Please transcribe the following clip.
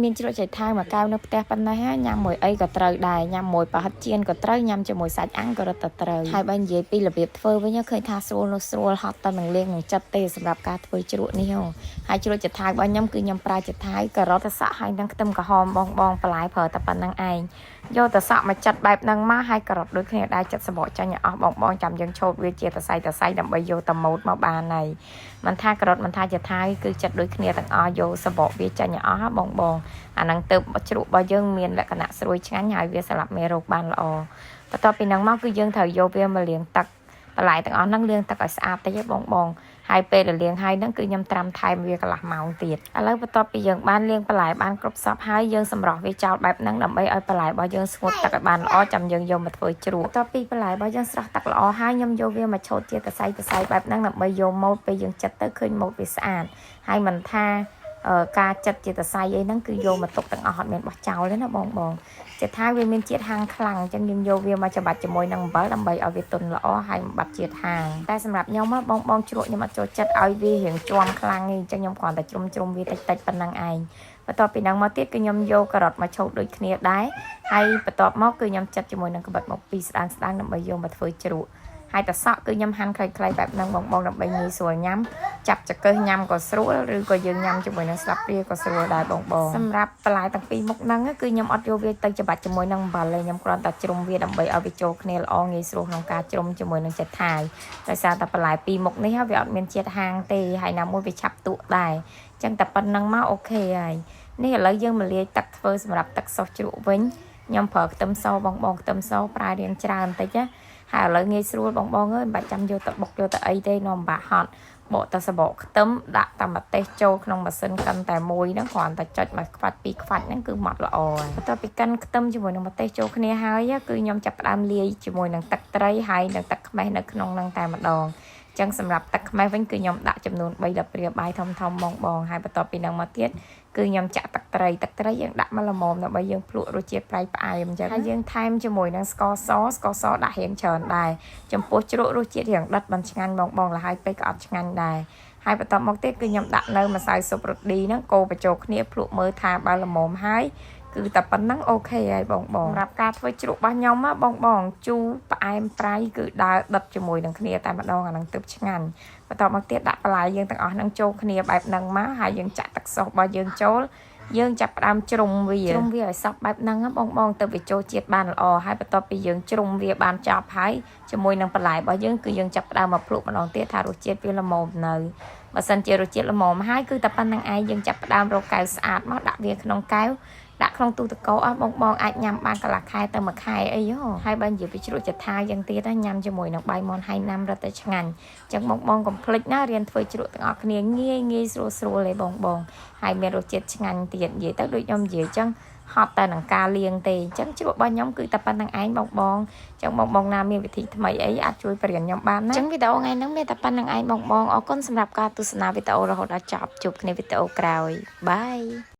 មានជ្រក់ចៃថៅមួយកែវនៅផ្ទះប៉ុណ្ណេះហើយញ៉ាំមួយអីក៏ត្រូវដែរញ៉ាំមួយប្រហិតចៀនក៏ត្រូវញ៉ាំជាមួយសាច់អាំងក៏រឹតតែត្រូវហើយបើនិយាយពីរបៀបធ្វើវិញឃើញថាស្រួលនោះស្រួលហត់តែនឹងលាងនឹងចិត្តទេសម្រាប់ការធ្វើជ្រក់នេះហ៎ហើយជ្រក់ចៃថៅរបស់ខ្ញុំគឺខ្ញុំប្រើចៃថៅការ៉ុតសក់ហើយនឹងខ្ទឹមក្រហមបងបងបន្លែប្រើតែប៉ុណ្្នឹងឯងយកតសក់មកចិតបែបហ្នឹងមកហើយការ៉ុតដូចគ្នាដែរចិតសបកចាញ់ឲ្យអស់បងបងចាំយើងឆូតវាជាតសៃតសៃដើម្បីយកតម៉ូតមកបានហើយមិនថាការ៉ុតមិនថាចថៅគឺចិត្តដូចគ្នាទាំងអស់យកសបកវាចាញ់ឲ្យអស់ហ៎បងបងអាហ្នឹងទៅជ្រក់របស់យើងមានលក្ខណៈស្រួយឆ្ងាញ់ហើយវាសម្រាប់មេរោគបានល្អបន្ទាប់ពីហ្នឹងមកគឺយើងត្រូវយកវាមកលាងទឹកបន្លែទាំងអស់ហ្នឹងលាងទឹកឲ្យស្អាតតិចឯងបងបងហើយពេលដែលលាងហើយហ្នឹងគឺខ្ញុំត្រាំថែមវាកន្លះម៉ោងទៀតឥឡូវបន្ទាប់ពីយើងបានលាងបន្លែបានគ្រប់សព្វហើយយើងសម្រោះវាចោលបែបហ្នឹងដើម្បីឲ្យបន្លែរបស់យើងស្ងួតទឹកឲ្យបានល្អចាំយើងយកមកធ្វើជ្រក់បន្ទាប់ពីបន្លែរបស់យើងស្រស់ទឹកល្អហើយខ្ញុំយកវាមកឆូតជាតសៃតសៃបែបហ្នឹងដើម្បីយកម៉ូតពេលយើងចិតទៅឃើញម៉ូតវាស្អាតហើយមិនថាការចិតជាតសៃអីហ្នឹងគឺយកមកទុកទាំងអស់អត់មានបោះចោលទេណាបងបងចិត្តថាវាមានជាតិហាងខ្លាំងអញ្ចឹងយើងយកវាមកច្បាច់ជាមួយនឹងអំបិលដើម្បីឲ្យវាទន់ល្អហើយបំបត្តិជាតិហាងតែសម្រាប់ខ្ញុំបងបងជ្រក់ខ្ញុំអត់ចូលចិត្តឲ្យវារៀងជាំខ្លាំងទេអញ្ចឹងខ្ញុំគ្រាន់តែជ្រុំជ្រុំវាតិចតិចប៉ុណ្ណឹងឯងបន្ទាប់ពីហ្នឹងមកទៀតគឺខ្ញុំយកការ៉ុតមកឆូតដូចគ្នាដែរហើយបន្ទាប់មកគឺខ្ញុំចិតជាមួយនឹងក្បិតមកពីរស្ដើងស្ដើងដើម្បីយកមកធ្វើជ្រក់ហើយតសក់គឺខ្ញុំហាន់ខ្លីៗបែបហ្នឹងបងបងដើម្បីងាយស្រួលញ៉ាំចាប់ចង្កឹះញ៉ាំក៏ស្រួលឬក៏យើងញ៉ាំជាមួយនឹងស្លាបព្រាក៏ស្រួលដែរបងបងសម្រាប់បន្លែទាំងពីរមុខហ្នឹងគឺខ្ញុំអត់យកវាទៅច្បាច់ជាមួយនឹងអំបិលទេខ្ញុំគ្រាន់តែជ្រុំវាដើម្បីឲ្យវាចូលគ្នាល្អងាយស្រួលក្នុងការជ្រុំជាមួយនឹងចិត្តថាយដោយសារតែបន្លែពីរមុខនេះវាអត់មានជាតិហាងទេហើយណាមួយវាឆាប់ទក់ដែរចឹងតែប៉ុណ្្នឹងមក OK ហើយនេះឥឡូវយើងមកលាយទឹកធ្វើសម្រាប់ទឹកសុសជ្រក់វិញខ្ញុំប្រើខ្ទឹមសបងបងខ្ទឹមសប្រើរៀងច្រើនបន្តិចណាហើយឥឡូវងាយស្រួលបងបងអើយមិនបាច់ចាំយកទៅបុកយកទៅអីទេនាំបាក់ហត់បកតែសបកខ្ទឹមដាក់តែម្ទេសចូលក្នុងម៉ាស៊ីនកិនតែមួយហ្នឹងគ្រាន់តែចុចមួយខ្វាច់ពីរខ្វាច់ហ្នឹងគឺម៉ត់ល្អហើយបន្ទាប់ពីកិនខ្ទឹមជាមួយនឹងម្ទេសចូលគ្នាហើយគឺខ្ញុំចាប់ផ្ដើមលាយជាមួយនឹងទឹកត្រីហើយនិងទឹកខ្មេះនៅក្នុងហ្នឹងតែម្ដងចឹងសម្រាប់ទឹកខ្មេះវិញគឺខ្ញុំដាក់ចំនួន3ស្លាបព្រាបាយធំធំបងបងហើយបន្ទាប់ពីហ្នឹងមកទៀតគឺខ្ញុំចាក់ទឹកត្រីទឹកត្រីយើងដាក់មកល្មមដើម្បីយើងភ្លក់រសជាតិប្រៃផ្អែមអញ្ចឹងហើយយើងថែមជាមួយនឹងស្ករសស្ករសដាក់រៀងច្រើនដែរចំពោះជ្រក់រសជាតិរៀងដិតមិនឆ្ងាញ់បងបងលហើយពេកក៏អត់ឆ្ងាញ់ដែរហើយបន្ទាប់មកទៀតគឺខ្ញុំដាក់នៅម្សៅស៊ុបរ៉ូឌីហ្នឹងកូរបញ្ចូលគ្នាភ្លក់មើលថាបើល្មមហើយគឺតែប៉ុណ្្នឹង OK ហើយបងបងសម្រាប់ការធ្វើជ្រក់របស់ខ្ញុំបងបងជូរផ្អែមប្រៃគឺដើរដិតជាមួយនឹងគ្នាតែម្ដងអាហ្នឹងទើបឆ្ងាញ់បន្ទាប់មកទៀតដាក់បន្លែយើងទាំងអស់ហ្នឹងចូលគ្នាបែបហ្នឹងមកហើយយើងចាក់ទឹកសុសរបស់យើងចូលយើងចាប់ផ្ដើមជ្រុំវាជ្រុំវាឲ្យសព្វបែបហ្នឹងបងបងទៅវាចូលជាតិបានល្អហើយបន្ទាប់ពីយើងជ្រុំវាបានចប់ហើយជាមួយនឹងបន្លែរបស់យើងគឺយើងចាប់ផ្ដើមមកភ្លក់ម្ដងទៀតថារសជាតិវាល្មមនៅបើសិនជារសជាតិល្មមហើយគឺតែប៉ុណ្្នឹងឯងយើងចាប់ផ្ដើមរកកែវស្អាតមកដាក់វាក្នុងកែវដាក់ក្នុងទូទឹកកកអស់បងបងអាចញ៉ាំបានកន្លះខែទៅមួយខែអីហ៎ហើយបើនិយាយពីជ្រក់ចថាយ៉ាងទៀតណាញ៉ាំជាមួយនឹងបាយមន់ហៃណាំរត់តែឆ្ងាញ់អញ្ចឹងបងបងកុំភ្លេចណារៀនធ្វើជ្រក់ទាំងអស់គ្នាងាយងាយស្រួលស្រួលទេបងបងហើយមានរសជាតិឆ្ងាញ់ទៀតនិយាយទៅដូចខ្ញុំនិយាយអញ្ចឹងហត់តែនឹងការលាងទេអញ្ចឹងជ្រក់របស់ខ្ញុំគឺតែប៉ុណ្្នឹងឯងបងបងអញ្ចឹងបងបងណាមានវិធីថ្មីអីអាចជួយបរៀនខ្ញុំបានណាអញ្ចឹងវីដេអូថ្ងៃហ្នឹងមានតែប៉ុណ្្នឹងឯងបងបងអរគុណសម្រាប់ការទស្សនាវីដេអូរហូតដល់ចប់ជួបគ្នាវីដេអូក្រោយ bye.